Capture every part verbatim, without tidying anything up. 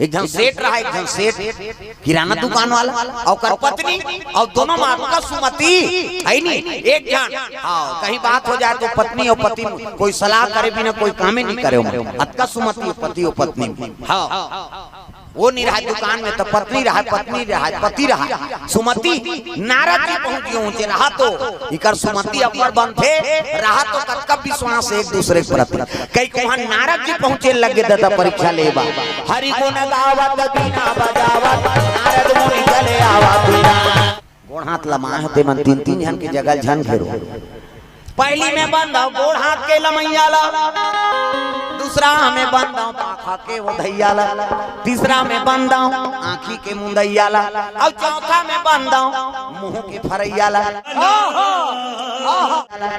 एक झन सेठ रहा, एक झन सेठ किराना दुकान वाला, अउ ओकर पत्नी, अउ दोनों माँ का सुमति, है नी, एक झन। हाँ, कहीं बात हो जाए तो पत्नी अउ पति कोई सलाह करे बिना कोई कामे नहीं करे। अतका सुमति पति अउ पत्नी। हाँ, वो नहीं रहा दुकान में तो पत्नी रहा, पत्नी रहा, पति रहा। सुमति, नारद जी पहुंच गए ऊंचे रहा तो इकर सुमति अब्बड़ बनथे, रहा तो कतका विश्वास एक दूसरे के प्रति। कई को उहाँ नारद जी पहुंचे लगे दादा परीक्षा लेबा। हरि गुण गावत बीना बजावत, नारद मुनि चले आवा बीना। गोड़ हाथ लमाए होते मन तीन तीन झन के जगह झन घेरो। पहली में बंद हो गोड़ हाथ के लमैया ला, दूसरा में बंद हो पाखा के वो धैया ला, तीसरा में बंद हो आँखी के मुंदैया ला, अउ चौथा में बंद हो मुंह के फरैया ला।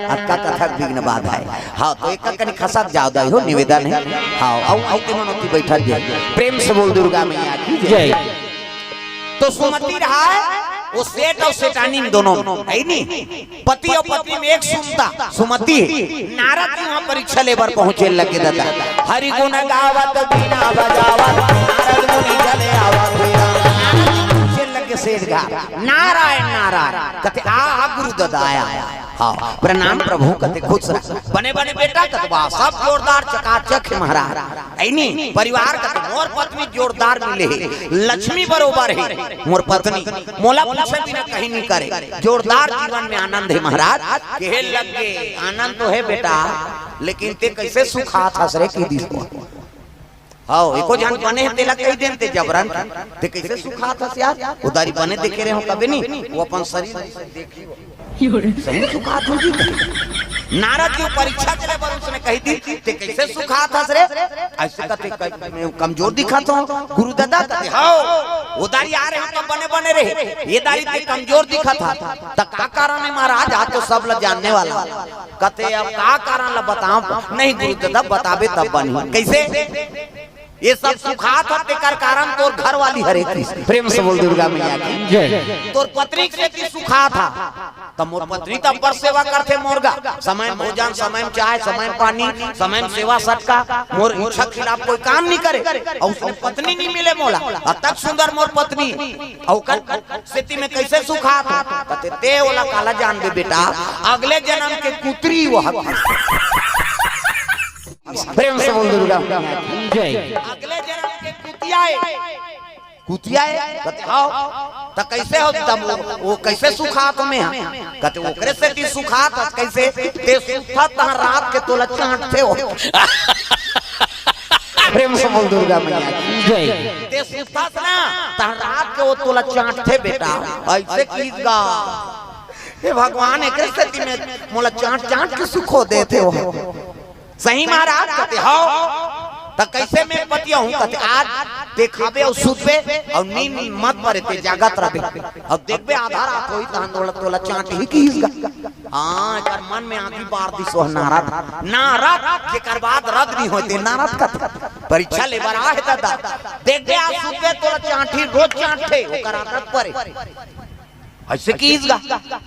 अतका कथक विघ्न बाधा है। हाँ, तो एक कनी खसक जाव दाई हो, निवेदन है। हाँ, अउ आइते मनोती बैठल जे। प्रेम से बोल दुर्गा मैया की जय। जय। तो सुमति रहा है, वो सेठ अउ सेठानी दोनों, है नी? पति अउ पत्नी में एक सुमति। नारद जी उहाँ परीक्षा लेबर पहुंचे लगे दादा। हरि गुण गावत बीना बजावत, नारद मुनि चले आवा बीना। नारद जी पहुंचे लगे सेठ घर। नारायण नारायण। कथे आ, आ गुरु दादा आया। हाँ, प्रणाम प्रभु कथे खुश रह। बने बने बेटा कथे वाह, सब जोरदार चकाचक है महाराज। है नी, परिवार कथे मोर पत्नी जोरदार मिले है, लक्ष्मी बरोबर है मोर पत्नी, मोला पूछे बिना कहीं नहीं करे, जोरदार जीवन में आनंद है महाराज। कहे लगे आनंद तो है बेटा, लेकिन ते कैसे सुखात हस रे की दिस। हाँ, एको झन बने है तेला कही देन ते जबरन, ते कैसे सुखात हस यार, उधारी बने देखे रहे हो कभी नहीं, वो अपन शरीर देखी हो। सही सुखात हो जी। नारद जी परीक्षा के लिए बर उसने कही थी, ते कैसे सुखात हस रे? ऐसे कथे क-, मैं कमजोर दिखत हो? गुरु दादा कथे, "हाँ, वो दारी आ रहे हो तो बने बने रहे, ये दारी ते कमजोर दिखत हा।" त का कारण है महाराज? आज तो सब ला जानने वाला। कथे, "अब का कारण ला बताओ?" "नहीं गुरु दादा, बताबे तब बनी।" "कैसे?" "ये सब सुखात ह, तेकर कारण तोर घर वाली हरे।" प्रेम से बोल दुर्गा मैया की जय। "तोर पत्नी के सेती सुखात ह।" त मोर पत्नी त अब्बड़ सेवा करथे मोर गा, समय में भोजन, समय में चाय, समय में पानी, समय में सेवा सटका, मोर इच्छा खिलाफ कोई काम नहीं करे। अउ उसने पत्नी नहीं मिले मोला, अतक सुंदर मोर पत्नी, अउ ओकर सेती में कैसे सुखात ह? कथे, "ते ओला काला जानबे बेटा, अगले जन्म के कुतरी वो ह।" प्रेम से बोल दुर्गा जय। "अगले जन्म के कुतिया है।" कुतिया है? कथे, "हाँ।" "त कैसे हो तब वो, वो कैसे सुखात में ह?" कथे, "ओकरे सेती सुखात ह।" "कैसे?" "ते सुतथस तहाँ रात के तोला चांटथे हो।" प्रेम से बोल दुर्गा मैया की जय। "ते सुतथस ना, तहाँ रात के वो तोला चांटथे बेटा।" ऐसे किहिस गा। हे भगवान, एकरे सेती में मोला चांट चांट के सुखो देथे हो। सही महाराज कथे, "हव।" "त कैसे मैं पतिया हूँ?" कथे, "आज ते खाबे अउ सुतबे अउ नींद मत परे, ते जागत रहबे। अउ देखबे आधा रात होही तहन तोला, तोला चांटही किहिस गा।" हाँ, एकर मन में आगी बार दिस वह नारद। नारद, जेकर बाद रद नहीं होते, नारद कथे। परीक्षा ले बर आहे दादा। देखबे आज सुतबे तोला चांटही, रोज चांटथे, ओकर आदत परे। ऐसे किहिस गा।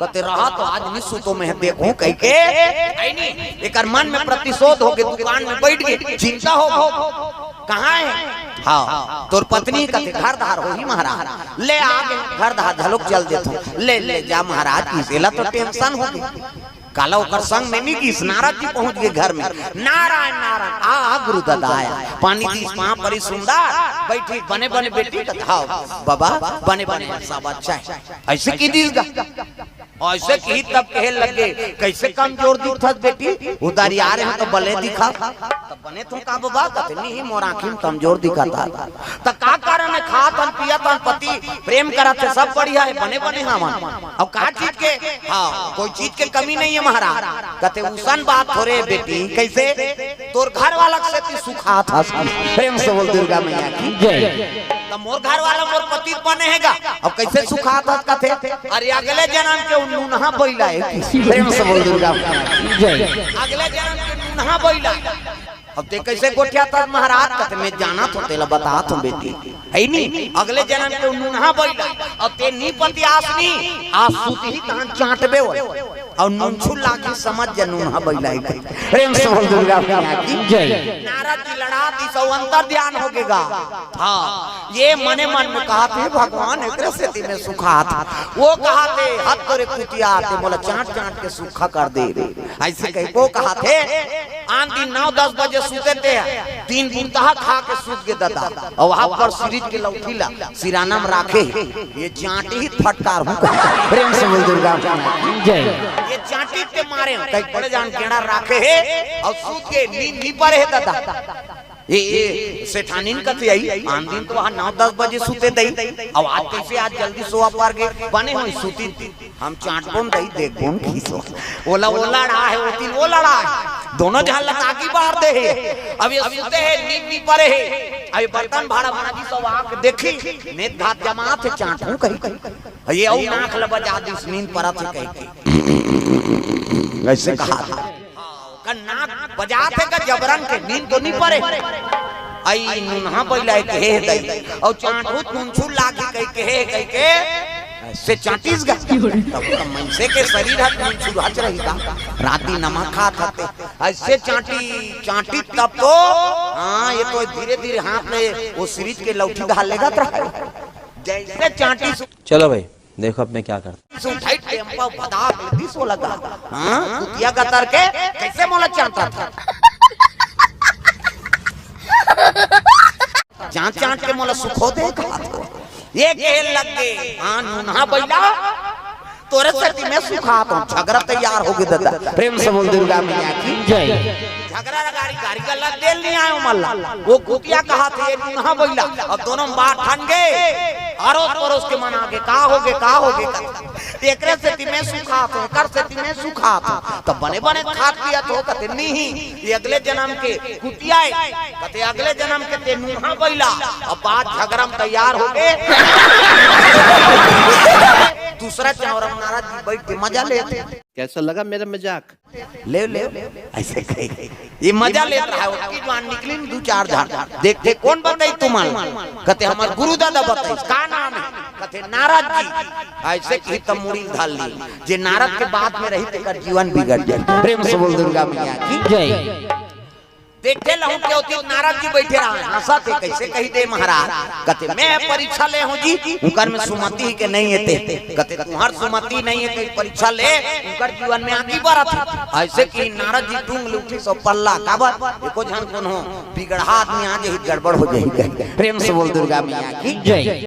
कथे, "रहा तो आज नहीं सुतो मैं देखूं," कहिके। है नी? एकर मन में प्रतिशोध होके दुकान में बैठ गे, चिंता हो गो। "कहाँ है?" "हाँ।" "तोर पत्नी?" कथे, "घर धार होही महाराज।" "ले आ गे घर धार, झलुक चल देथों।" "ले, ले जा महाराज, किहिस एला तो tension हो गे।" काला ओकर संग में नहीं गिस, नारद जी पहुंच गे घर में। "नारायण, नारायण, आ, आ गुरु दादा आया।" पानी दिस, पाँव परी सुंदर, बैठी, "बने, बने बेटी।" कथे, "हव बाबा, बने, बने, सब अच्छा है।" ऐसे किहिस गा। ऐसे किहिस तब कहे लगे, "कैसे कमजोर दिखथस बेटी? उधारी आ रहे हो तो बले दिखा।" "तब बने तो का बाबा?" कथे, "नहीं, मोर आँखी में कमजोर दिखत ह।" "त का कारण है? खात हन, पियत हन, पति प्रेम करत हे, सब बढ़िया है, बने बने हवन। अब का चीज के, हाँ, कोई चीज के कमी नहीं है महाराज।" कथे, "उसन बात थोरे बेटी, कैसे?" "तोर घर वाला के सेती सुखात हस।" प्रेम से बोल दुर्गा मैया की जय। "त मोर घर वाला मोर पति बने हे गा, अब कैसे सुखात हस?" कथे, "अरे अगले जन्म के उ नूनहा बइला है।" प्रेम से बोल दुर्गा मैया की जय। "अगले जन्म के नूनहा बइला।" "अब ते कैसे गोठियाथस महाराज?" कथे, "मैं जानत हों, तेला बतात हों बेटी, है नी, अगले जन्म के नूनहा बइला, अब ते नी पतियास नी, आज सुतही तहन चांटबे ओला।" अउ नुनछुर लागी समझ जा नूनहा बइला हे कहिके। प्रेम से बोल दुर्गा मैया की जय। नारद जी लड़ा दिस अउ अंतर ध्यान हो गे गा। हाँ, ये मने मन में कहत हे, "भगवान एकरे सेती मैं सुखात हँव।" वो कहत हे, "हद तोरे कुतिया, तें मोला चाँट चाँट के सुक्खा कर दे रे।" अइसे कहिके वो कहत हे। आन दिन नौ दस बजे सुते तें, तीन बुंदा खा के सुत गे ददा। अउ वहाँ पर सिरिज के लउठी ला सिराना म राखे हे। ये चाँटी ही फटकारहूँ कहिके। प्रेम से बोल दुर्गा मैया की जय। ये चाँटी तें मारे हँव, कहिके बड़े जान गेंड़ा राखे हे अउ सुत गे, नींद नइ परे हे ददा। ये, ये सेठानिन कथे अई, आन दिन तो वहाँ नौ दस बजे सुते दई, अउ आज कइसे आज जल्दी सोवा पर गे, बने होही सुतिन। हम चाँटबोन दई, देखबोन खीसो। ओला, ओला लड़ा हे, ओती ओला लड़ा हे। दोनों झन ला ताकी बार दे हे। अब ये सुते हे, नींद नइ परे हे। अब ये बर्तन भाँड़ा माजिस अउ आके देखिस, नेत भात जमात हे, चाँटहूँ कहिके। ये अउ नाक ला बजा दिस, नींद परत हे कहिके। अइसे कहत हे। का नाक बजात हे का जबरन के, नींद तो नइ परे। अई नूनहा बइला हे कहे हे दई, अउ चाँटहूँ त नुनछुर लागी कहिके, कहे हे कहिके, अइसे चाँटिस गा। तब तो मनसे के सरीर ह नुनछुरहा च रही गा, राती नमक खात हते। अइसे चाँटी, चाँटी तब तो, हाँ, ये तो धीरे धीरे हाथ में वो सिरिज के लउठी घाल लेगत रहा हे। जइसे चाँटिस चलो भाई, देखो अब मैं क्या करता। सुधाई टेम्पो भदा दिस वो लगा। हाँ, कुतिया गतर के कइसे मोला चाँटत हे? चाँट चाँट के मोला सुखो दे कहा तो। ये कहे लग गे, हाँ, नूनहा बइला, तोरे सेती मैं सुखात हँव। झगरा तैयार हो गे ददा। प्रेम से बोल दुर्गा मैया की जय। झगरा गारी, गारी गला तेल नइ आय ओमन ला। वो कुतिया कहत हे, "नूनहा बइला।" अब दोनों बात ठन गे, अरोस परोस के मन आगे, "का हो गे, का हो गे?" तेकरे सेती मैं सुखात हँव, एकर सेती मैं सुखात हँव। त बने बने खात पियत हो, कथे, "नहीं, ये अगले जनम के कुतिया हे।" कथे, "अगले जनम के तें नूनहा बइला।" अब बात झगरा म तैयार हो गे। दूसरा चौरा म नारद जी बइठ के मजा लेत हे। कैसा लगा मेरा मजाक? ले, ले, ले, अइसे कहे। ये मजा लेत रहा हे, ओतकी जुवार निकलिन दू चार झन। देखथे कोन बताइस तुमन ला? कथे हमर गुरु दादा बताइस। का नाम हे? कथे नारद जी। अइसे कहिस त मुड़ी धर लिस। जे नारद के बात में रही तेकर जीवन बिगड़ जाही। प्रेम से बोल दुर्गा मैया की जय। देखथे लहू के ओती नारद जी बइठे रहा, हँसत हे, कइसे कहि दे महाराज? कथे मैं परीक्षा ले हँव जी, उंकर में सुमति हे के नइ हे ते। कथे तुँहर सुमति नइ हे, कहीं परीक्षा ले, उंकर जीवन में आगी बरत हे। अइसे कहिस नारद जी टूंग ले उठिस अउ पल्ला, काबर? एको झन कोनो बिगड़हा आदमी आ जाही, गड़बड़ हो जाही कहिके। प्रेम से बोल दुर्गा मैया की जय।